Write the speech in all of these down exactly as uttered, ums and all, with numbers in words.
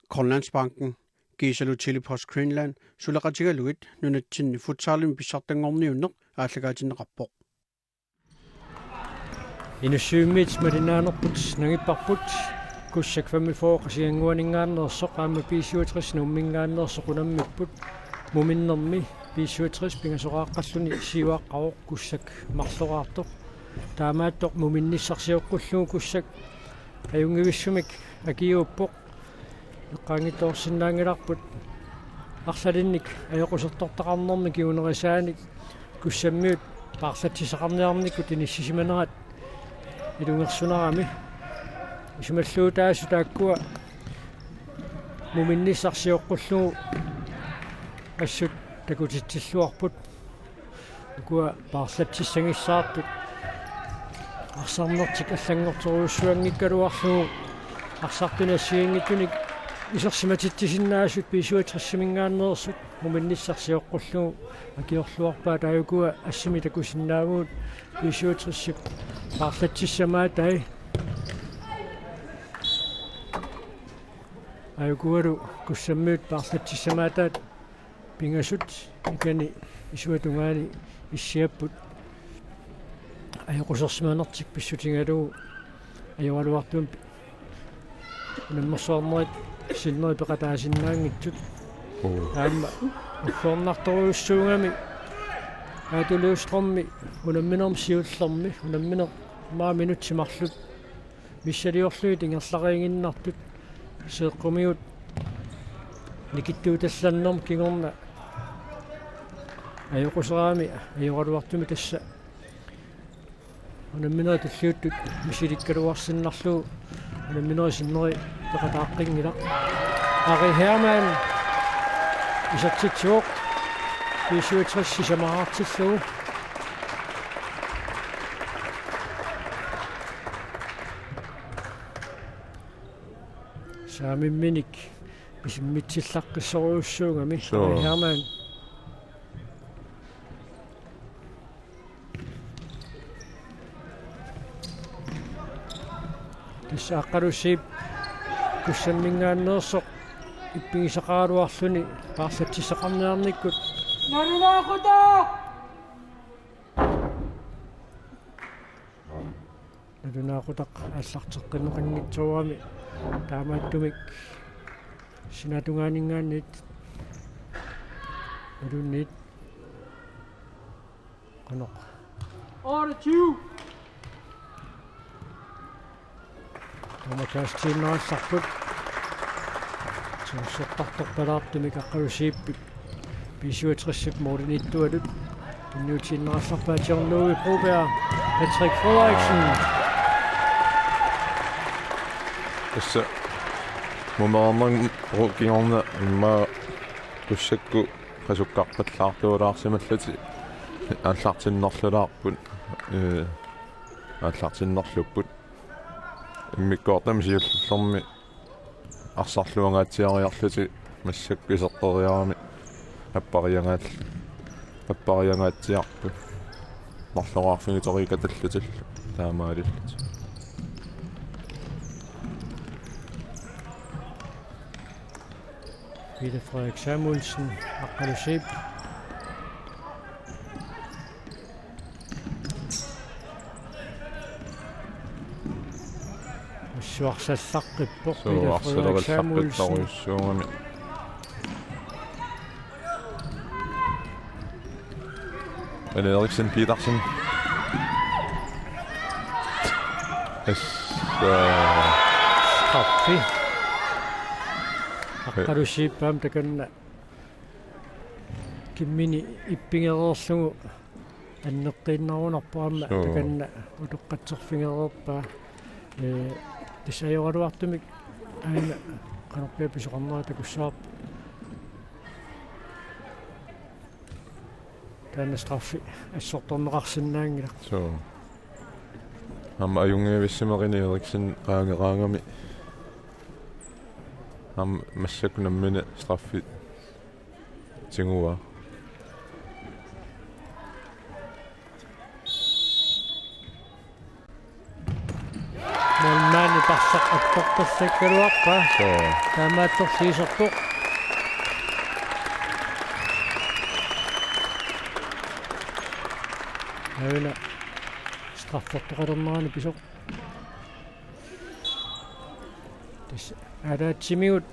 Grønlandsbanken kiisalu Tele-Post Greenland suleqatigalugit nunatsinni futsalimi pissartanngorniunneq aallakaatinneqarpoq. Inussivimmiit malinnaanerput nangipparput, Kussak femogfyrre Qasigiannguaninngaanneersoq aamma B syvogtres Nuumminngaanneersoq unammipput. Muminnermi B syvogtres pingasoqaaqqalluni siuaqqavoq Kussak marloraartoq. Taamaattoq muminnissaq sioqqullugu Kussak ajunngivissumik akiuuppoq. Eqqaanngitsoorsinnaanngilarput arlalinnik ajoqusersortaqarnermi kingunerisaanik Kussammiut paarlatsissaqarniarnikkut inissisimanerat ilungersunarami. Isumalluutaasut taakkua muminnissaq sioqqullugu assut takutitsilluarput. Ukua paarlatsissagissaartut arsarnertik allanngortorujussuanngikkaluarlugu arsartunik assigiinngitsunik isersimatitsisinnaasaat B syvogtres-iminngaanneersut muminnissaq sioqqullugu akiorluarpaat. Taava ukua assimi takusinnaavagut B syvogtres-ip paarlatsissamaataat. Taava ukualu Kussammiut paarlatsissamaataat pingasut ikani isuata tungaani issiapput ajoqusersimanertik pissutigalugu ajoraluartumik unammersuarnerit sinneri peqataasinnaanngitsut. Oo. Aamma uffornartorujussuugami Aatu Løvstrømip unamminermi siullermi unammineq maani minutsit marluk missiliorlugit ingerlariiginnartut seeqqumigut nikittuutallannermut kingorna ajoquserami ajoraluartumik tassa unamminerit tulliuttut misilikkaluarsinnarlugu unamminerit sinneri peqataaqqinngilaat. Ari Hermann isertitsivoq B syvogtres sisamaartillugu. Saamimminik pisimmitsillaqqissorujussuugami. Suu. Ari Hermann. Tassa Aqqalusiip Kussamminngaanneersoq ippigisaqaraluarluni paarlatsissaqarniarnikkut. Nalunaaqutaq! Nalunaaqutaq aallarteqqinneqanngitsoorami taamaattumik sinaatungaaninngaanniit nalunniit qanoq. Otteogtyve. Tamakaastiinnarallarput. Timersortartorpalaartumik Aqqalusiip B syvogtres-ip målimiittualut tunniutiinnarallarpaa John Louis Broberg, Patrick Frederiksen. Tassa mumeernermut kingorna immaqa Kussakkut qasukkarpallaartuulaarsimallutik aallartinnerlulaarput, ee, aallartinnerlupput. Immikkoortumi siullermi arsarluangaatsiariarlutik massakkut iserteriarami appariangaat-, appariangaatsiarput. Marloraarfigitoriikkatallutillu taamaalillutik. Peter Frederik Samuelsen, Aqqalusiip. Massuarsallaqqippoq Peter Frederik Samuelsen. Suu, arsalerillaqqittariussuugami. Ane Eriksen Petersen. Yes. Straffi. Aqqalusiip aamma takanna kimmini ippigereerlugu anneqqiinnarunarpoq aamma. Suu. Takanna utoqqatserfigereerpaa. Ee, tassa ajoraluartumik aana qanorpiaq pisoqarnera takussavarput. Taanna straffi assortorneqarsinnaanngilaq. Suu. Aamma ajunngivissimagini Eriksen qaageraangami. Aamma massakkut nammineq straffi tiguaa. Målmandi parsaq attoq. Tassakkaluarpaa. Suu. Taamaattorli iserpoq. Aana straffertoqalernerani pisoq. Tassa ataatsimigut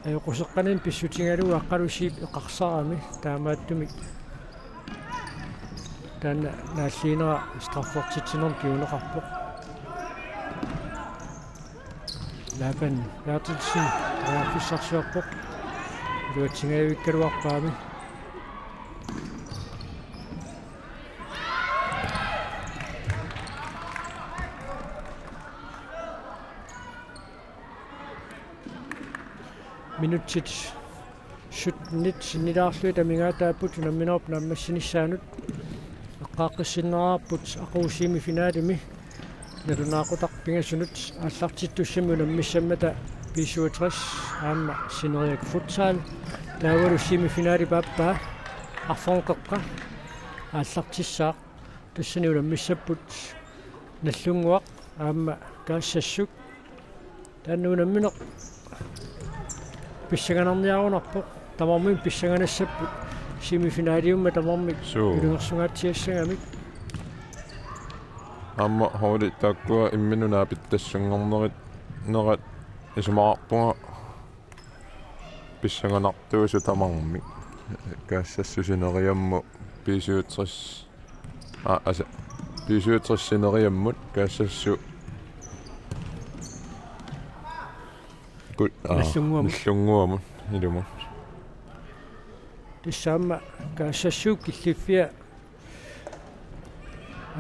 ajoquseqqanik pissutigalugu Aqqalusiip eqarsarami, taamaattumik taanna naalliinera straffertitsinermut kinguneqarpoq. Laban Berthelsen periarfissarsiorpoq. Iluatsingajavikkaluarpaami. Minutsit syttenit sinnilaarlugit amigaataapput unamminerup naammassinissaanut. Eqqaaqqissinneqarput aqagu semifinalimi nalunaaqutaq pingasunut aallartittussamik unammissammata B syvogtres aamma Sineriak Futsal. Taavalu semifinalip aappaa arfernup qeqqa aallartissaaq. Tassani unammissapput Nagdlunguaq aamma Kaassassuk. Taanna unammineq pissanganarniarunarpoq. Tamarmik pissanganassapput semifinaliummat tamarmik. Suu. Ilungersungaatsiassagamik. Aamma holdit taakkua imminnut naapittassanngornerat nerat isumaqarpunga pissanganartuusut tamarmik. Kaassassuk Sineriammut B syvogtres. Aa, asa, B syvogtres Sineriammut, Kaassassuk. Kut-, aa, Nagdlunguamut. Nagdlunguamut, ilumut. Tassa aamma Kaassassuk killiffia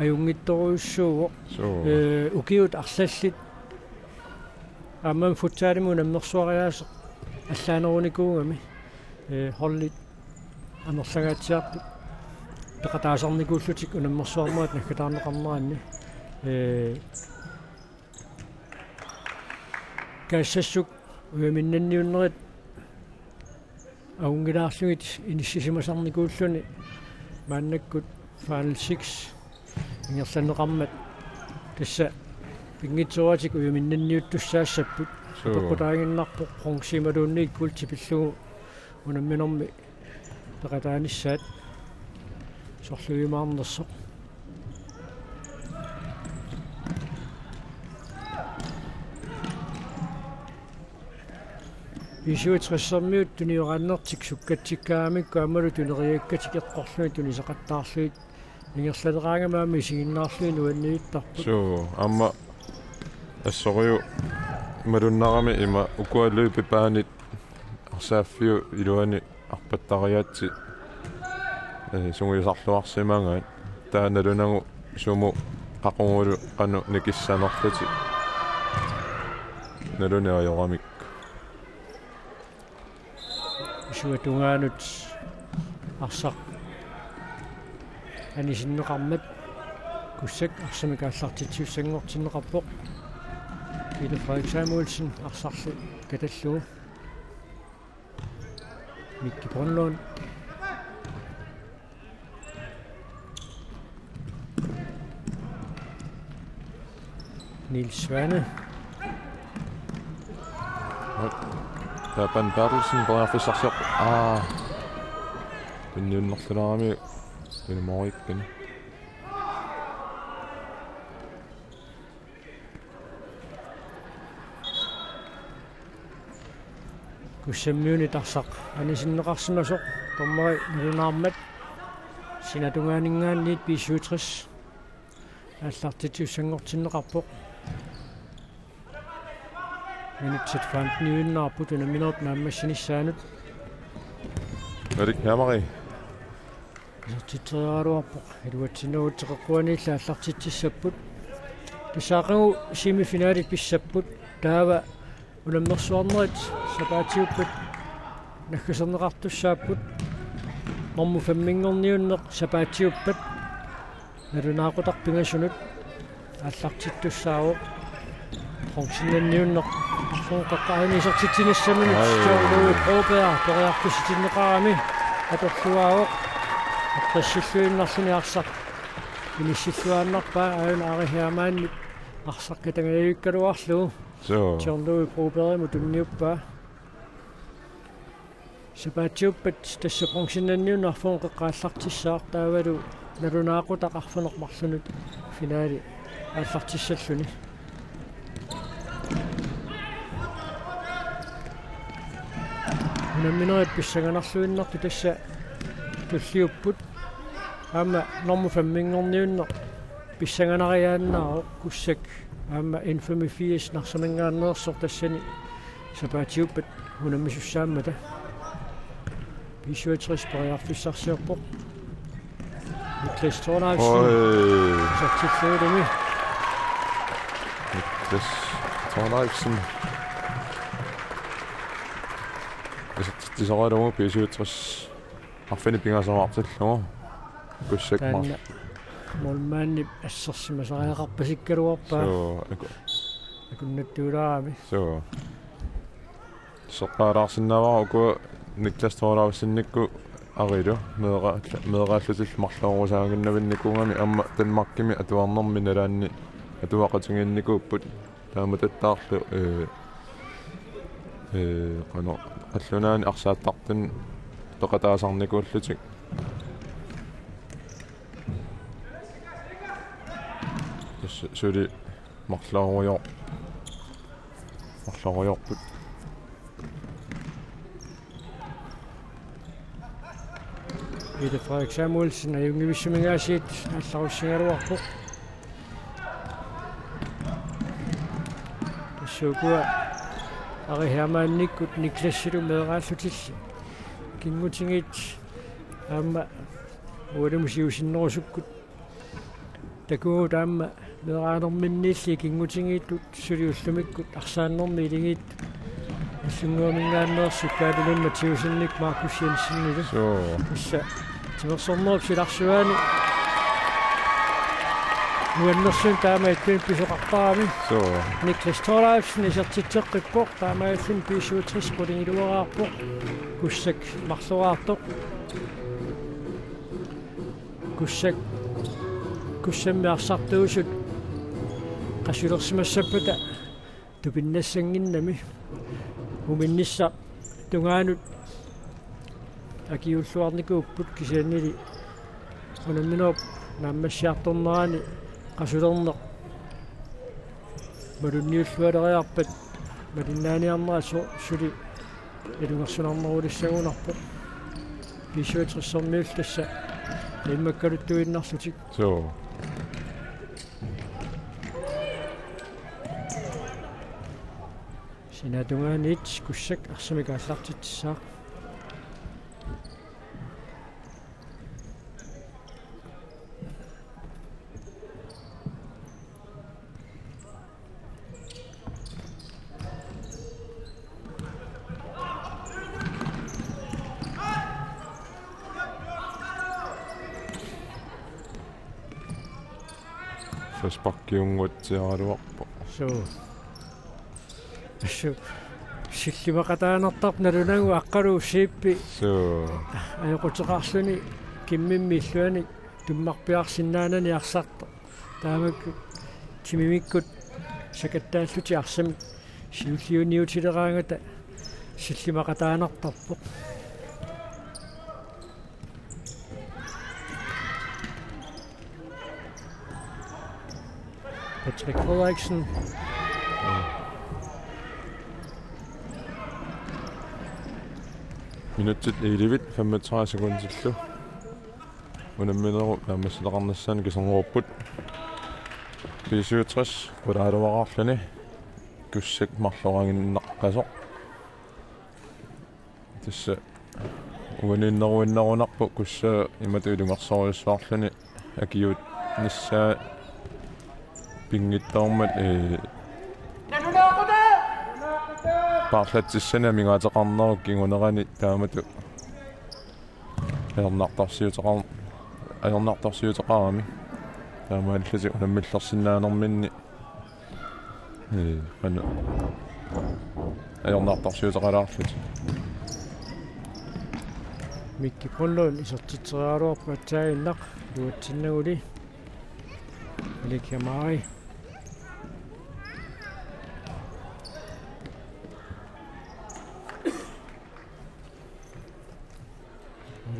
ajunngitsorujussuuvoq. Suu. Ee, ukiut arlallit aamma futsalimi unammersuariaaseq allaanerunikuugami. Ee, holdit amerlangaatsiartut peqataasarnikuullutik unammersuarnerat naggataarneqarneranni. Ee, Kaassassuk ujaminnanniunnerit avunngilaarlugit inissisimasarnikuulluni maannakkut Final Six ingerlanneqarmat tassa pinngitsooratik ujaminnanniuttussaassapput. Suu. Apeqqutaaginnarpoq bronze imaluunniit guld pillugu unamminermi peqataanissaat sorliumaarnersoq. B syvogtressermiut tunioraannertik sukkatsikkaangamikku aammalu tuneriakkatik eqqorlugit tunisaqattaarlugit ingerlaleraangami aamma isiginnaarlugit nuanniittarput. Suu, aamma assorujuk malunnarami ima ukua løbebanit arsaaffiup iluani arpattariaatsit, ee, sungiusarluarsimagaat. Taava nalunagu sumut qaqugulu qanoq nikissanerlutik. Naluneq ajoramik. Isuata tungaanut arsaq anisinneqarmat Kussak arsamik aallartitsisussanngortinneqarpoq. Peter Frederik Samuelsen arsarlu katallugu. Mikki Brønlund. Niels Svane. Laban Berthelsen periarfissarsiorpoq. Aa. Tunniunnerlulaarami. Tunimoorikkani. Kussammiunit arsaq anisinneqarsimasoq dommeri nalunaarmat. Sinatungaaninngaanniit B syvogtres aallartitsisussanngortinneqarpoq. Minutsit femteniuinnarput unamminerup naammassinissaanut. Erik Hamari. Isertitseriaraluarpoq, iluatsinnagu teqeqquaniilli aallartitsissapput. Tassa aqagu semifinalit pissapput. Taava unammersuarnerit sapaatiuppat naggaserneqartussaapput. Normu femminngorniunneq sapaatiuppat nalunaaqutaq pingasunut aallartittussaavoq. Bronzennanniunneq arfernup qeqqani isertitsinissaminut. Ai. John Louis Broberg periarfissitinneqarami atorluaavoq. Eqqissilluinnarluni arsaq inissilluaannarpaa, aajuna Ari Hermannip arsaq katangajavikkaluarlugu. Suu. John Louis Brobergimut tunniuppaa. Sapaatiuppat tassa bronzennanniunneq arfineq-qeqqata aallartissaaq, taavalu nalunaaqutaq arfineq-marlunut finaali aallartissalluni. Unamminerit pissanganarluinnartut tassa tulliupput. Aamma normu femminngorniunneq pissanganariaannaavoq, Kussak aamma N femogfirs Narsaminngaanneersoq tassani sapaatiuppat unammisussaammata. B syvogtres periarfissarsiorpoq. Niklas Thorleifsen. Oj. Isertitsillugilumi. Niklas Thorleifsen. Isertitsisoralugu B syvogtres arfineq-pingasoraartillugu. Kussak taanna marl-, målmandip assersimasariaqarpasikkaluarpaa. Suu, aku-, akunnattuulaarami. Suu. Seqqaalaarsinnaavara uku Niklas Thorleifsenikkut arilu meera-, meeraallutillu marloriusaaginnarnikuugamik aamma Danmarkimi atuarnermi nalaanni atuaqatigiinnikuupput. Taamatuttaarlu, ee, ee, qanoq, qallunaani arsaattartuni peqataasarnikuullutik. Tassa suli marlorior-, marloriorput. Peter Frederik Samuelsen ajunngivissuminngaasiit aallarussigaluarpoq. Tassa ukua Ari Hermannikkut Niklasilu meeraallutillu ikinngutigiit aamma ualimut siusinnerusukkut takugut aamma meeraanerminniilli ikinngutigiittut suli ullumikkut arsaannermi iligiittut Nagdlunguaminngaanneersoq Gabriel Mathiassenik Markus Jensenilu. Suu. Tassa timersornerup silarsuaani nuannersunik taama ittunik pisoqartarami. Suu. Niklas Thorleifsen isertitseqqippoq, taamaalilluni B syvogtres qulingiluaraarpoq. Kussak marloraartoq. Kussak, Kussammi arsartuusut qasulersimassappata tupinnassannginnami. Uminnissaq tungaanut akiuulluarnikuupput, kisiannili unamminerup naammassiartornerani qasulerneq malunniullualeriarpat malinnaaniarnera su-, suli ilungersunarnerulissagunarpoq. B syvogtres-ermiullu tassa immakkaluttuinnarlutik. Suu. Sinaatungaaniit Kussak arsamik aallartitsissaaq. Frisparkiunnguatsiaraluarpoq. Suu. Assut sillimaqataanartarpoq nalunagu Aqqaluup Siippi. Suu. Ajoquteqarluni kimmimmi illuanik tummarpiarsinnaanani arsartoq. Taamak timimikkut sakattaallutik arsamik siulliuniutileraangata sillimaqataanartarpoq. Patrick Frederiksen. Minutsit elleve femogtredive sekundillu unamminerup naammassitaqarnissaanut kiserngorupput. B syvogtres qulaaluaraarluni Kussak marloriaannartoq. Tassa uaniinneruinnarunarpoq Kussaa imatut ilungersorujussuarluni akiuunnissaa pinngitsoormat, ee, paarlatsissani amigaateqarnerup kingunerani taamatut ajornartorsiuteqar-, ajornartorsiuteqarami. Taamaalillutik unammillersinnaanerminni, ee, qanoq, ajornartorsiuteqalaarlutik. Mikki Grundlund isertitseriaraluarpoq aatsaannguaq, iluatsinnaguli Elik Hamari.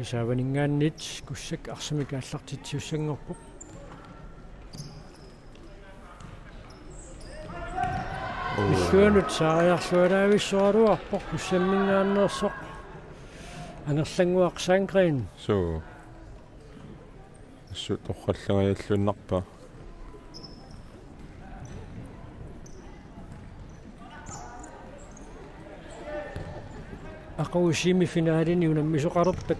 Saavaninngaanniit Kussak arsamik aallartitsisussanngorpoq. Illuanut saariarlualaavissoraluarpoq Kussamminngaanneersoq Angerlannguaq Sandgreen. Suu. Assut torrallangajalluinnarpaa. Aqagu semifinalini unammisoqalerpat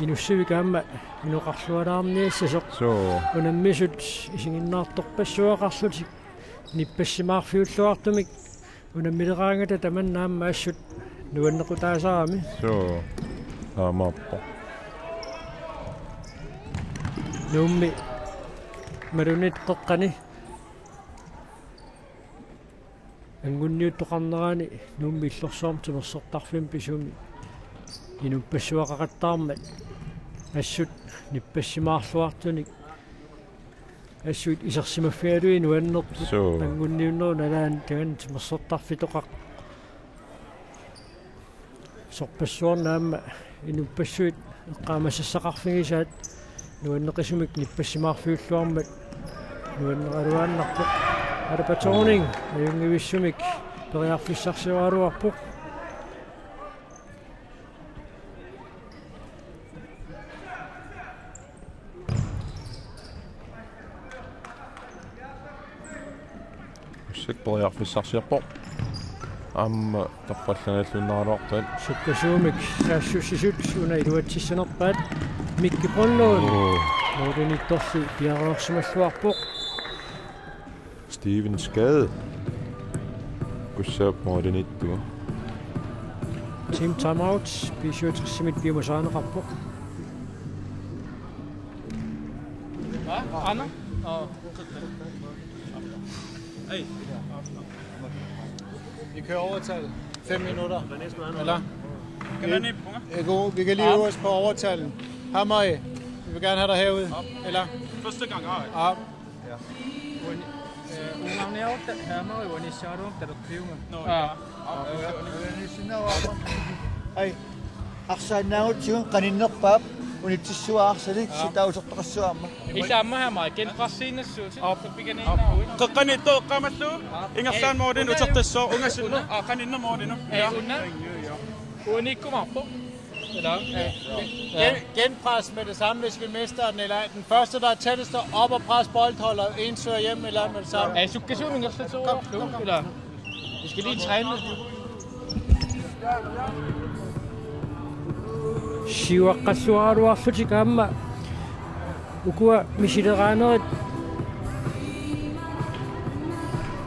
Inussivik aamma inoqarlualaarniassasoq. Suu. Unammisut isiginnaartorpassuaqarlutik nippassimaarfiulluartumik unammileraangata tamanna aamma assut nuannequtaasarami. Suu. Aammaappoq. Nuummi Malunit qeqqani. Anguniuttoqarnerani Nuummi Illorsuarmi timersortarfimmi pisumi inuppassuaqaqattaarmat assut nippassimaarluartunik assut isersimaffigalugit nuannerpoq. Suu. Anguniunnerup nalaani tamanna timersortarfitoqaq. Sorpassuarni aamma inuppassuit eqqaamasassaqarfigisaat nuanneqisumik nippassimaarfiulluarmat nuanneraluaannarpoq. Alapa Thorning ajunngivissumik periarfissarsioraluarpoq. Kussak periarfissarsiorpoq. Aamma torrallangajalluinnaraluarpaat. Sukkasuumik saassussisut una iluatsissanerpaat Mikki Brønlund. Oo. Målimiittorli piareersimalluarpoq. Steven Skade. Kussaap målimiittoq. Team timeout, B syvogtres-imit piumasarineqarpoq. Hvad? Anna? Åh. Hey. Vi kører overtal. Fem minutter. Eller? Kan man ikke, Bunga? Vi kan lige øve os på overtalen. Hammer, vi vil gerne have dig herude. Eller? Første gang, ej. Ja. Uni-, eh, ungarniarutta taamaru uanissaaruum talerpiunga. Nå, ja. Ai. Arsaannaagutsigu qaninnerpaap unitsissuaq arsalik sitausortaqassuarma. Ilaa aamma aamma genpressiinnassuutit. Aap. Tappikaniinnaruit. Qeqqaniittoq eqqaamallugu. Ingerlaannaq målini utertassaaq ungasinneq. Aa, qaninneq målini. Ee, una. Uaniikkumaarpoq. Eller? Gen-, genpres med det samme, hvis vi mister den, eller den første, der er tættest op og pres boldholder, en søger hjem, eller med det samme. Aa, sukkasuumik ingerlatsiuarlugu, eller? Vi skal lige træne. Siuaqqalluaraluarlutik aamma ukua misileraanerit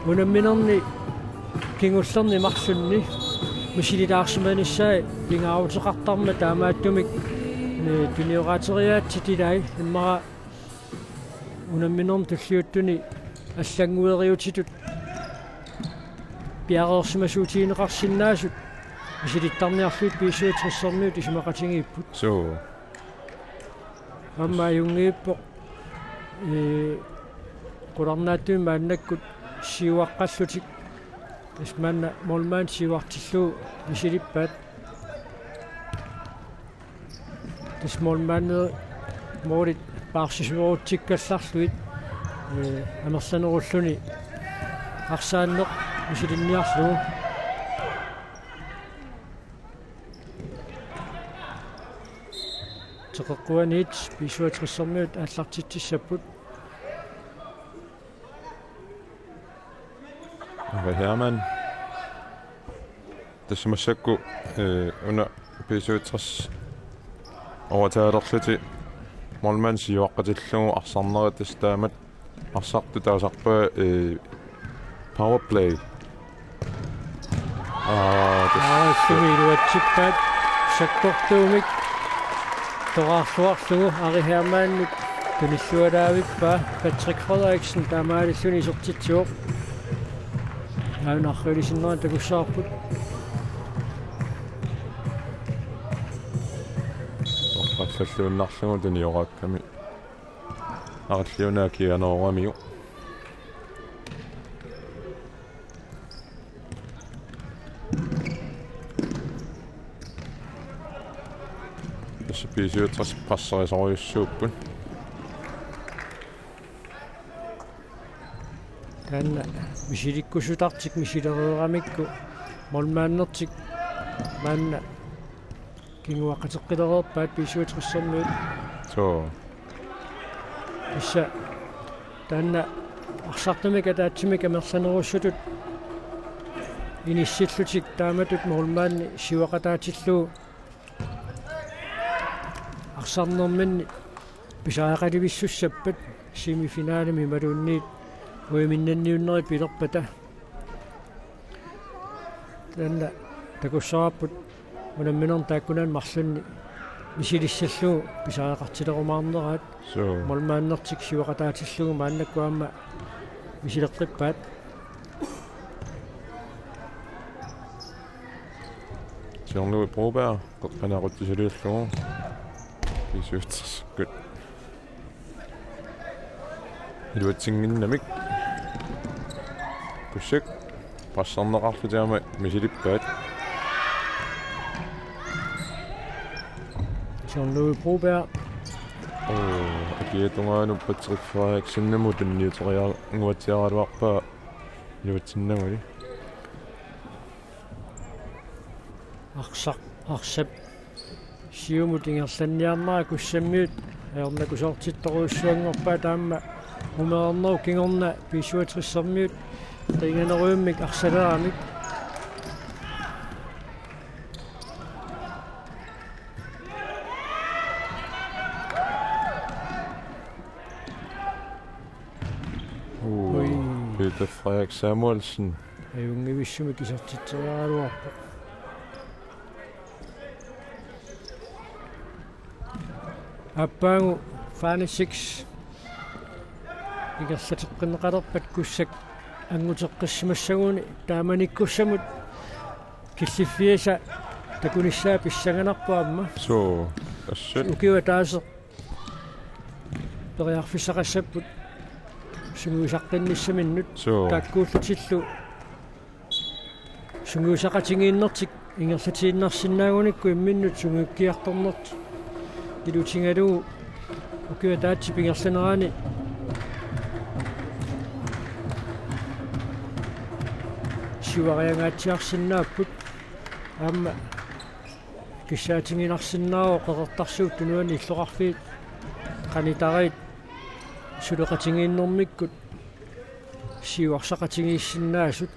unamminerni kingullerni marlunni misililaarsimanissaat pingaaruteqartarmat taamaattumik, eh, tuniorateriaatsit ilai immaqa unamminermi tulliuttuni allanngueriutitut piareersimasuutigineqarsinnaasut misilittarniarlugit B syvogtres-ermiut isumaqatigiipput. Suu. Aamma ajunngiippoq, ee, qularnaatsumik maannakkut siuaqqallutik. Tassa maanna målmand siuartillugu misilippaat. Tassa målmandi målit paarsisoorutsikkallarlugit, ee, amerlanerulluni arsaanneq misilinniarlugu. Teqeqquaniit B syvogtres-ermiut aallartitsissapput. Ove Hermann. Tassa massakkut, eh, una B syvogtres overtagerlutik målmand siuaqqatillugu arsarnerit tassa taamatut arsartut taasarpaat, eh, powerplay. Aa, tassa. Aa, sumi iluatsippaat sakkortuumik toraarluarlugu Ari Hermannip tunillualaavippaa Patrick Frederiksen taamaalilluni isertitsivoq. Aana arriilisinnera takussavarput. Oqqallalluinnarlugu tunioraakkamik. Aralliuna kianeroramiuk. B syvogtres presserisarujussuupput. Taanna misilikkusutartik misilereeramikku målmandertik maanna kinguaqqateqqilereerpaat B syvogtressermiut. Suu. Tassa taanna arsartumik ataatsimik amerlanerussutut inissillutik taamatut målmandi siuaqataatillugu arsarnerminni pisariaqalivissussappat semifinalemi imaluunniit uiminnanniunnerit pilerpata. Taanna takussavarput unamminermi taakkunani marlunni misilissallugu pisariaqartilerumaarneraat. Suu. Målmandertik siuaqataatillugu maannakkut aamma misileqqippaat. Jean-Louis Broberg qeqqani aqutsisiliullugu B syvogtresermiut iluatsinnginnamik. Kussak presserneqarlutik aamma misilippaat. Jean-Louis Broberg. Oo, akiata tungaanut Patrick Frederiksenimut tunniuteriaannguatsiaraluarpaa iluatsinnaguli. Arsaq, arsap siumut ingerlanniarnera Kussammiut ajornakusoortittorujussuanngorpaat aamma umeernerup kingorna B syvogtresermiut qiiganerujummik arsaleramik. Uu, ui. Peter Frederik Samuelsen. Ajunngivissumik isertitseriaraluarpoq. Aappaagu Final Six ingerlateqqinneqalerpat Kussak anguteqqissimassaguni taamanikkussamut killiffiisa takunissaa pissanganarpoq aamma. Suu, assut. Ukioq ataaseq periarfissaqassapput sungiusaqqinnissaminut. Suu. Taakkuullutillu sungiusaqatigiinnertik ingerlatiinnarsinnaagunikku imminnut sungiukkiartornertik ilutigalugu ukioq ataatsip ingerlanerani siuariangaatsiarsinnaapput. Aamma kissaatiginarsinnaavoq Qeqertarsuup Tunuani illoqarfiit qanitariit suleqatigiinnermikkut siuarsaqatigiissinnaasut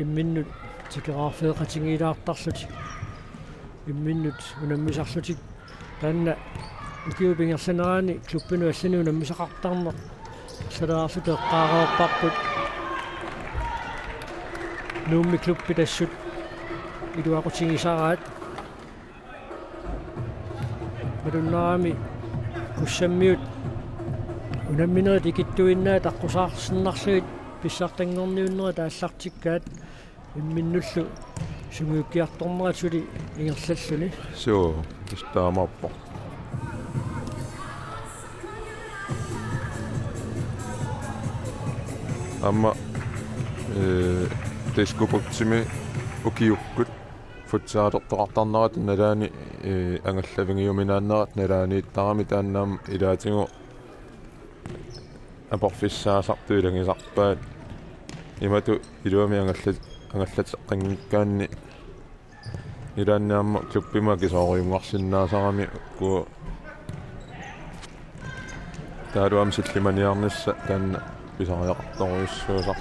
imminnut tikeraarfeeqatigiilaartarlutik imminnut unammisarlutik. Taanna ukiup ingerlanerani klubbinut allani unammisaqartarneq arlalaarluta eqqaareerparput. Nuummi klubbit assut iluaqutigisaraat. Malunnarami Kussammiut unamminerit ikittuinnaat aqqusaarsinnarlugit pissartanngorniunnerit aallartikkaat imminnullu sungiukkiartornerat suli ingerlalluni. Suu, tassa taamaappoq. Aamma, ee, Diskobugtimi ukiukkut futsalertoqartarnerata nalaani, ee, angallavigiuminaannerata nalaaniittarami taanna aamma ilaatigut aporfissaasartut ilagisarpaat. Imatut iluamik angallat-, angallateqqinngikkaanni ilaanni aamma klubbimut akisoorujussuarsinnaasarami uku taavalu aamma sillimaniarnissaq taanna pisariaqartorujussuusarpoq.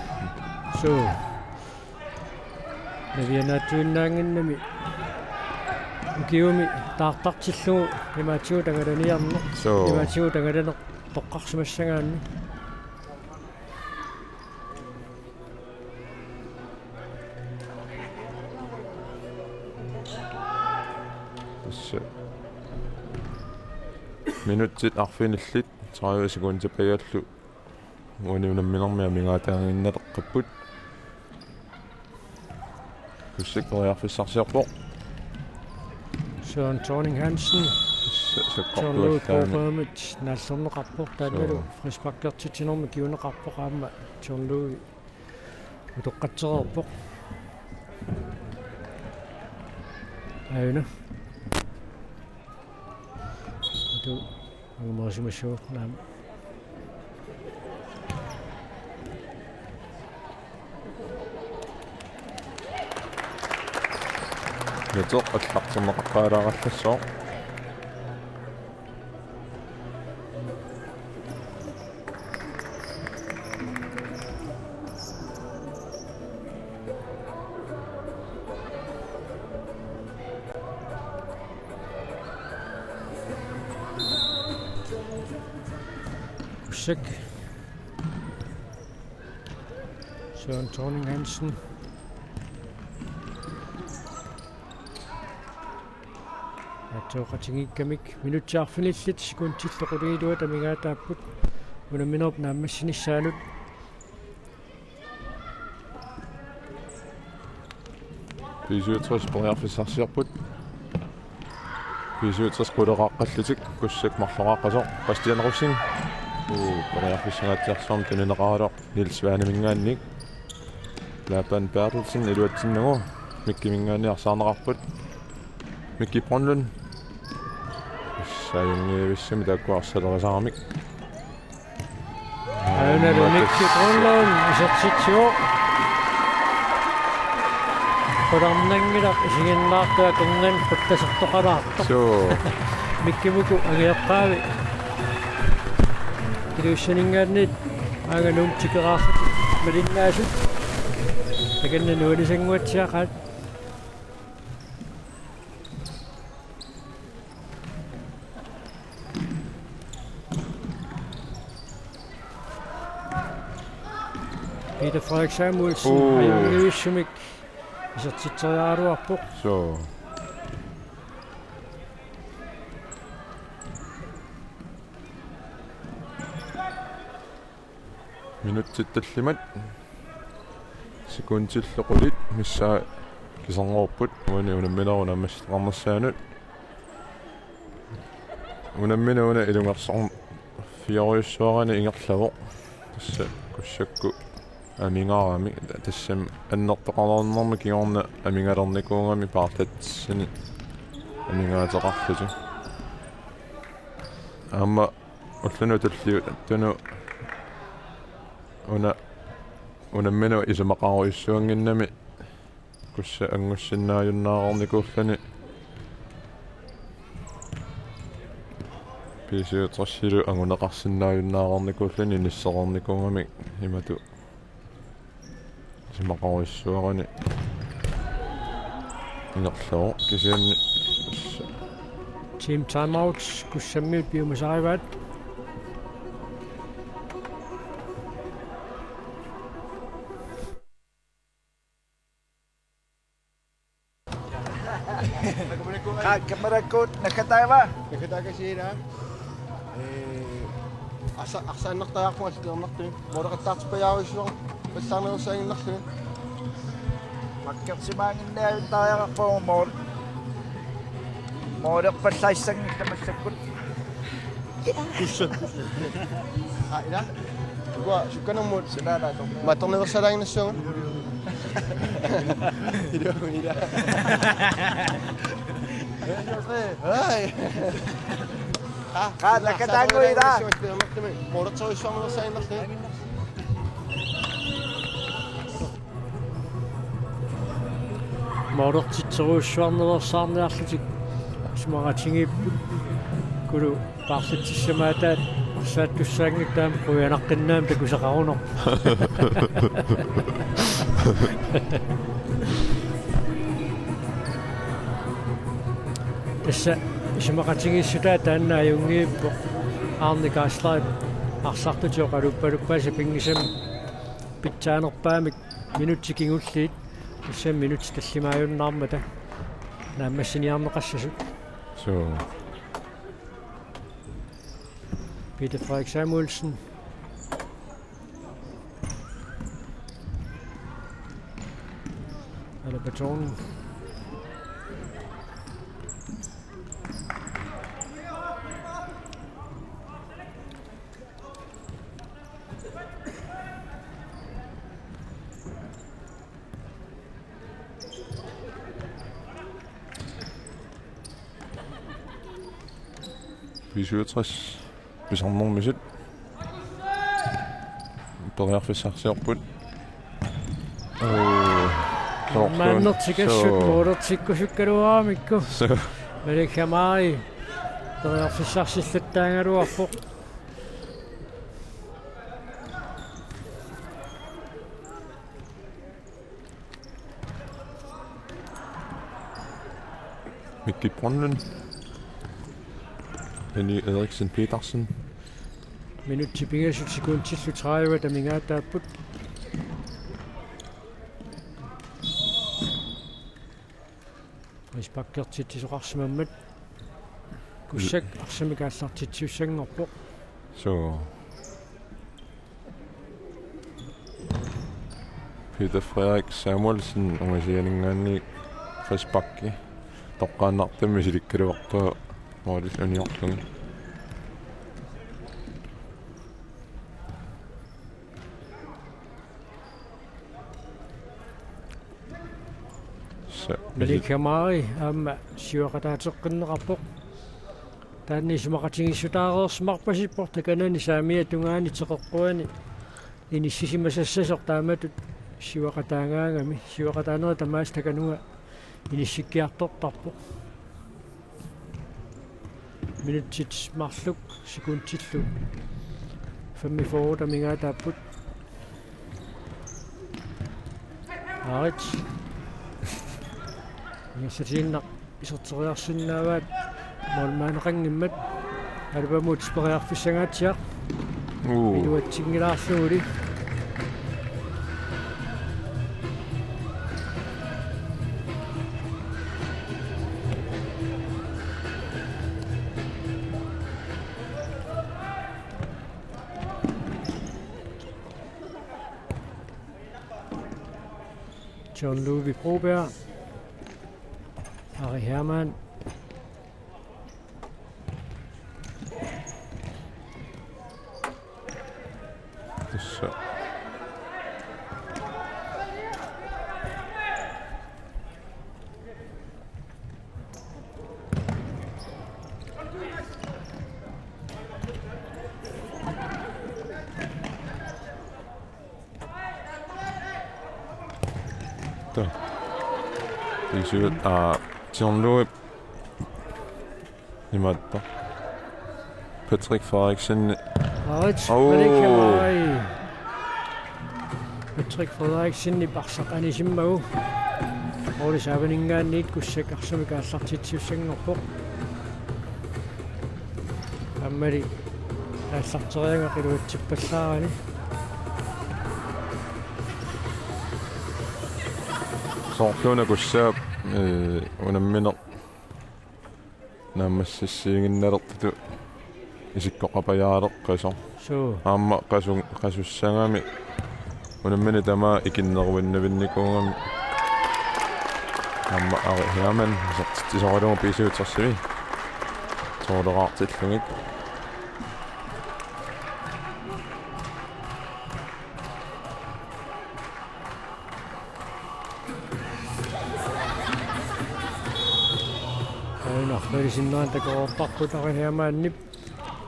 Suu. Navianaatsuinnaannginnami ukiumi taartartillugu imaatigut angalaniarneq. Suu. Imaatigut angalaneq toqqarsimassagaanni. Tassa minutsit arfinillit tredive sekundit pajallu uani unamminermi amigaataaginnaleqqipput. Kussak periarfissarsiorpoq. Søren Thorning Hansen. Sa-, John Louis sakkortuallaamik. Brobergimit naallerneqarpoq taannalu. Suu. Frisparkertitsinermik kiuneqarpoq aamma John Louis utoqqatsereerpoq. Aajuna. Tu angumerisimassaaq naamik. Nuteq allartinneqaqqaalaarallassaaq. Kussiak. Søren Thorning Hansen. Aatsaat qatigiikkamik minutsit arfinillit sekundillu qulingiluat amigaataapput unamminerup naammassinissaanut. B syvogtres periarfissarsiorput. B syvogtres quleqaqqallutik, Kussiak marloqaqqasoq, Bastian Rosing. Uu, periarfissangaatsiarsuarmik tunineqarallarpoq Niels Svaneminngaanniit. Laban Berthelsen iluatsinnagu, Mikkiminngaanniit arsaarneqarput. Mikki Brønlund. Saajunngivissami taakku arsalerisaramik. Aana Mikki Grønlund isertitsivoq. Qularnanngilaq isiginnaartoq akornanni qullasertoqalaartoq. Suu. Mikkimuku angajoqqaavi. Ilulissaninngaanniit aanga Nuummi tikeraarlutik malinnaasut. Takanna nuannisannguatsiaqaat. Peter Frederik Samuelsen. Uu. Ajunngivisumik isertitseriaraluarpoq. Suu. Minutsit tallimat. Sekundillu qulit missaat kiserngorput uani unamminerup naammassitaqarnissaanut. Unammineq una ilungersorfiorujussuarani ingerlavoq. Tassa Kussakkut amigaarami. Tassami annertoqarnermi kingorna amigalernikuugami paarlatsissani amigaateqarlutik. Aamma ulluni tulliuttuni una unammineq isumaqarujussuannginnami Kussiap angussinnaajunnaareernikuulluni B syvogtresilu anguneqarsinnaajunnaareernikuulluni inissereernikuugamik imatut isumaqarujussuarani ingerlavoq kisianni. Team timeout, Kussammiut piumasarivaat. Qa-, kamerakkut naggataava? Naggataakasiilaa. Ee, arsa-, arsaannartariaqarpunga allilernertumi. Mooleqattaartippajaarujussuaq. Passaarnerussaaginnarluni. Makkersimaannginniajuttariaqarpugut mool-. Moolerpallaassanngillat massakkut. Kussiak. Aa, ila. Ukua, sukkanermut. Sinaana, atorniarsinnaavat. Mattorniversaalaaginnassuugut. Ila, ila. Ai. Aa, qa-, naggataannguit, ila. Moolertorujussuarniversaaginnarluni. Moolertitserujussuarniversaaginnarlutik isumaqatigiipput. Kulu paarlatsissamaataat arsaattussaanngitsoq aamma qujanaqqinnaammik takusaqarunerpoq. Tassa isumaqatigiissutaat taanna ajunngippoq. Arne Geisler arsartutit oqaluppaluppaat sapinngisamik pitsaanerpaamik. Minutsit kingulliit, tassami minutsit tallimaajunnaarmata naammassiniarneqassasut. Suu. Peter Frederik Samuelsen. Alaba Thorning. B syvogtres pisarnermisut periarfissarsiorput. Oo, soorlu-, maannertikassut soo- moorertikkusukkaluaramikku. Soo. Malik Hamari periarfissarsillattaagaluarpoq. Mikki Brønlund. Henny Eriksen Petersen. Minutsit pingasut sekundillu tredive amigaataapput. Frisparkertitsisoqarsimammat Kussak arsamik aallartitsisussanngorpoq. Soo. Peter Frederik Samuelsen ungasianinngaanniit frisparki toqqaannartumik misilikkaluartoq målip uniorlugit. Sa-, Malik Hamari aamma siuaqataateqqinneqarpoq. Taanna isumaqatigiissutaareersimarpasippoq takanani saamiata tungaani teqeqquani inissisimasassasoq taamatut siuaqataagaangami, siuaqataanerit tamaasa takanunga inissikkiartortarpoq. Minutsit marluk sekundillu femogfyrre amigaataapput. Aarit. Ingerlatiinnaq iserteriarsinnaavaat målmandeqanngimmat. Alabamut periarfissangaatsiaq. Uu. Iluatsinngilaarluguli. John Ludvig Broberg. Ari Hermann. Tassa. Tassa. Isu-, aa, John Louis. Imaattoq. Patrick Frederiksen. Aarit, oo. Malik Hamari. Patrick Frederiksenip arsaq anisimmagu. Målip saavaninngaanniit Kussak arsamik aallartitsisussanngorpoq. Aammali aallarteriagaq iluatsippallaarani. Soorluuna Kussaap, ee, unammineq naammassissiiginnalertutut isikkoqapajaaleqqasoq. Suu. Aamma qasu-, qasussagami unammineq tamaat ikinneruinnavinnikuugami. Aamma Ari Hermann isertitsisoralugu B syvogtresimi tooleraartillugit. Aana, arferisinnaanngilaq takoreerparput Ari Hermannip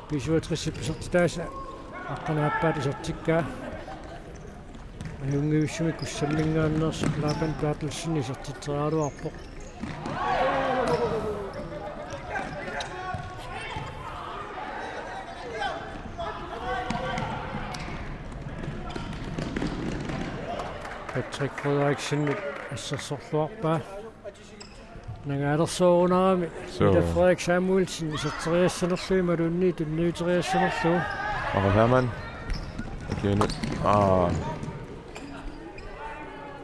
B syvogtresip isertitaasa aqqaneq-aappaata isertikkaa. Ajunngivissumik Kussamminngaanneersoq Laban Berthelsen isertitseriaraluarpoq. Patrick Frederiksen assersorluarpaa. Nangaalersoorunarami. Suu. Peter Frederik Samuelsen iserteriassanerlugu imaluunniit tunniuteriassanerlugu. Ari Hermann. Akianu. Aa.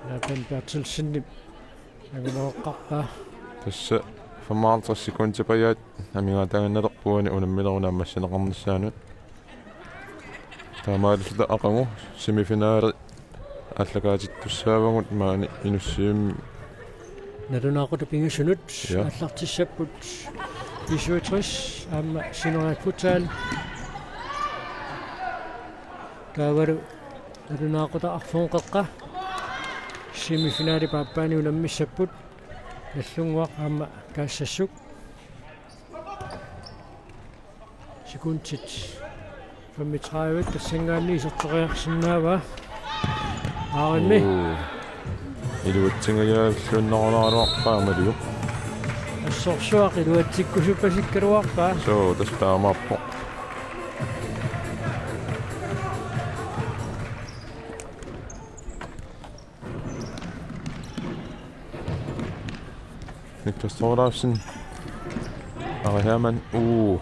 Laban Berthelsenip anguneqarpaa. Tassa femoghalvtreds sekundit pajaat amigaataaginnalerput uani unamminerup naammassineqarnissaanut. Taamaalilluta aqagu semifinale aallakaatittussaavagut maani Inussivimmi. Nalunaaqutaq pingasunut. Ja. Aallartissapput B syvogtres aamma Sineriak Futsal. Taavalu nalunaaqutaq arfineq-qeqqa semifinalip aappaani unammissapput Nagdlunguaq aamma Kaassassuk. Kuntit femogtredive tassanngaanniit iserteriarsinnaavaa. Aarimmi. Uu. Iluatsingajaallunnarunaaraluarpaa Maliup. Assorsuaq iluatsikkusuppasikkaluarpaa. Suu, tassa taamaappoq. Niklas Thorleifsen. Ari Hermann. Uu.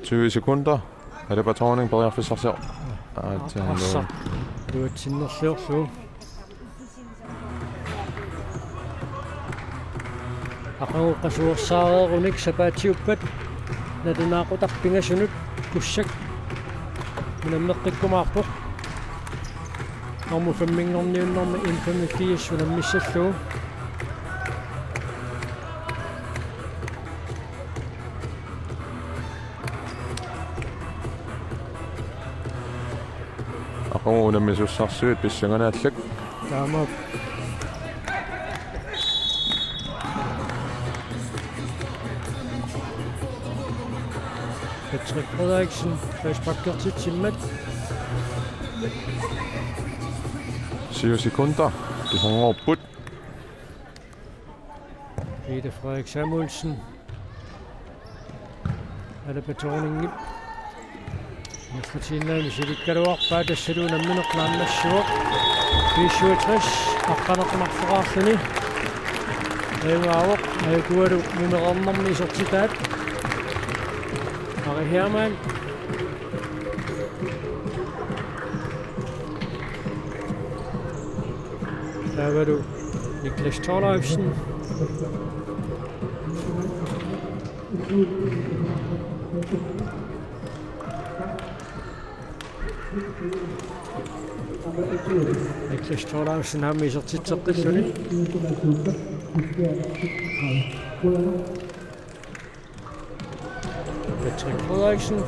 Tyve sekunder. Alaba Thorning periarfissarsior-. Aatsaat. Arsaq. Iluatsinnerliorlugu. Aqagu qasuersaareerunik sapaatiuppat nalunaaqutaq pingasunut Kussak unammeqqikkumaarpoq. Nummer femminngorniunnermi N femogfirs unammissallugu. Aqagu unammisussarsuit pissanganarlugit. Taamaappoq. Patrick Frederiksen, frisparkertitsimmat. Syv sekunder. Tusarnaarput. Peter Frederik Samuelsen. Alaba Thorningip. Nafratiinnaa misilikkaluarpaa tassalu nammineq naammassivoq. B syvogtres aqqaneq-marloqarluni. Ajugaavoq, ajukualu numereernermi isertitaat. Ari Hermann. Taavalu Niklas Thorleifsen. Niklas Thorleifsen aamma isertitseqqilluni. Patrick Frederiksen.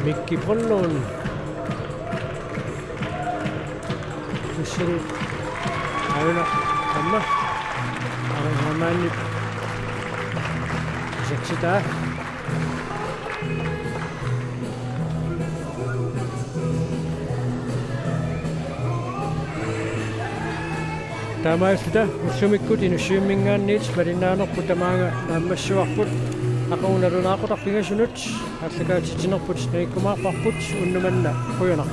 Mikki Brønlund. Tassalu aana aamma. Ari Hermannip isertitaa. Taamaalilluta ullumikkut Inussivimminngaanniit malinnaanerput tamaanga naammassivarput. Aqagu nalunaaqutaq pingasunut aallakaatitsinerput nangikkumaarparput, unnuk manna qujanaq.